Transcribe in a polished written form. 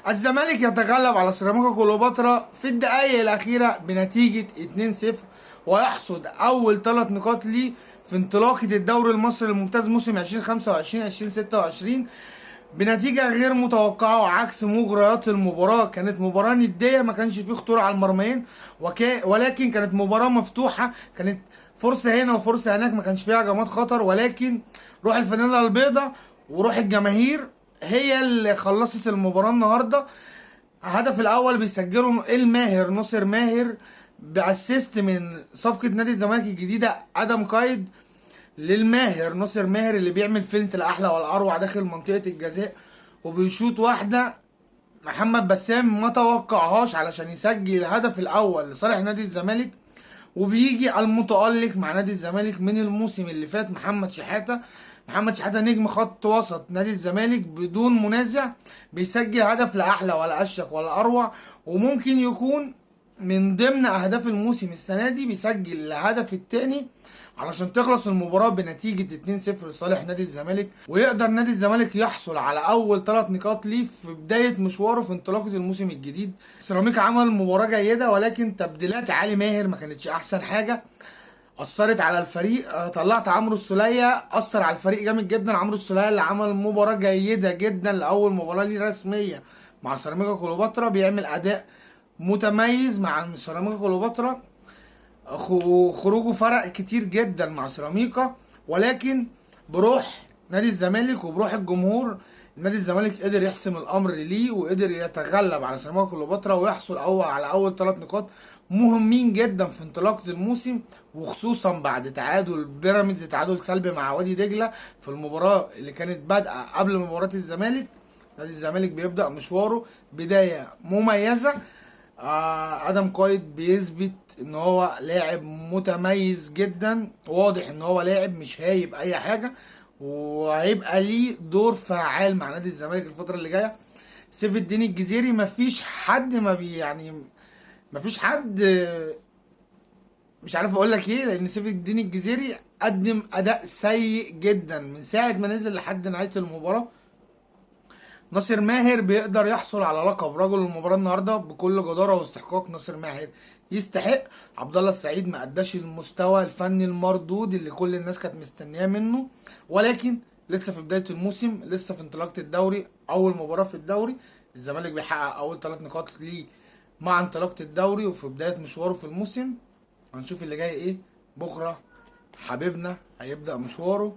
الزمالك يتغلب على سيراميكا كليوباترا في الدقائق الأخيرة بنتيجة 2-0 ويحصد أول 3 نقاط ليه في انطلاقة الدوري المصري الممتاز موسم 2025-2026 بنتيجة غير متوقعة وعكس مجريات المباراة. كانت مباراة ندية، ما كانش فيه خطورة على المرميين، ولكن كانت مباراة مفتوحة، كانت فرصة هنا وفرصة هناك، ما كانش فيها هجمات خطر، ولكن روح الفانيلا البيضاء وروح الجماهير هي اللي خلصت المباراة النهاردة. الهدف الأول بيسجله الماهر ناصر ماهر بأسيست من صفقة نادي الزمالك الجديدة آدم قايد للماهر ناصر ماهر، اللي بيعمل فينت الأحلى والأروع داخل منطقة الجزاء وبيشوط واحدة محمد بسام ما توقعهاش علشان يسجل الهدف الأول لصالح نادي الزمالك. وبيجي المتألق مع نادي الزمالك من الموسم اللي فات محمد شحاتة. محمد شحاتة نجم خط وسط نادي الزمالك بدون منازع، بيسجل هدف لا أحلى ولا أشيك ولا أروع، وممكن يكون من ضمن أهداف الموسم السنة دي. بيسجل الهدف الثاني علشان تخلص المباراة بنتيجة 2-0 لصالح نادي الزمالك، ويقدر نادي الزمالك يحصل على أول 3 نقاط ليه في بداية مشواره في انطلاقة الموسم الجديد. سيراميكا عمل مباراة جيدة، ولكن تبديلات علي ماهر ما كانتش أحسن حاجة، أثرت على الفريق. طلعت عمرو السولية، أثر على الفريق جامد جدا. عمرو السولية اللي عمل مباراة جيدة جدا لأول مباراة ليه رسمية مع سيراميكا كليوباترا، بيعمل أداء متميز مع سيراميكا كليوباترا. خروجه فرق كتير جدا مع سيراميكا، ولكن بروح نادي الزمالك وبروح الجمهور نادي الزمالك قدر يحسم الامر ليه، وقدر يتغلب على سيراميكا كليوباترا ويحصل على اول 3 نقاط مهمين جدا في انطلاقة الموسم، وخصوصا بعد تعادل بيراميدز تعادل سلبي مع وادي دجله في المباراة اللي كانت بادئه قبل مباراة الزمالك. نادي الزمالك بيبدا مشواره بداية مميزة. ادم قايد بيثبت ان هو لاعب متميز جدا، واضح ان هو لاعب مش هايب اي حاجة، وهيبقى ليه دور فعال مع نادي الزمالك الفترة اللي جاية. سيف الدين الجزيري مفيش حد ما بي يعني مفيش حد، مش عارف اقول لك ايه، لان سيف الدين الجزيري قدم اداء سيء جدا من ساعة ما نزل لحد نهاية المباراة. ناصر ماهر بيقدر يحصل على لقب رجل المباراة النهارده بكل جدارة واستحقاق. ناصر ماهر يستحق. عبد الله السعيد ما اداش المستوى الفني المردود اللي كل الناس كانت مستنياه منه، ولكن لسه في بداية الموسم، لسه في انطلاقة الدوري، اول مباراة في الدوري الزمالك بيحقق اول 3 نقاط ليه مع انطلاقة الدوري وفي بداية مشواره في الموسم. هنشوف اللي جاي ايه بكرة. حبيبنا هيبدأ مشواره.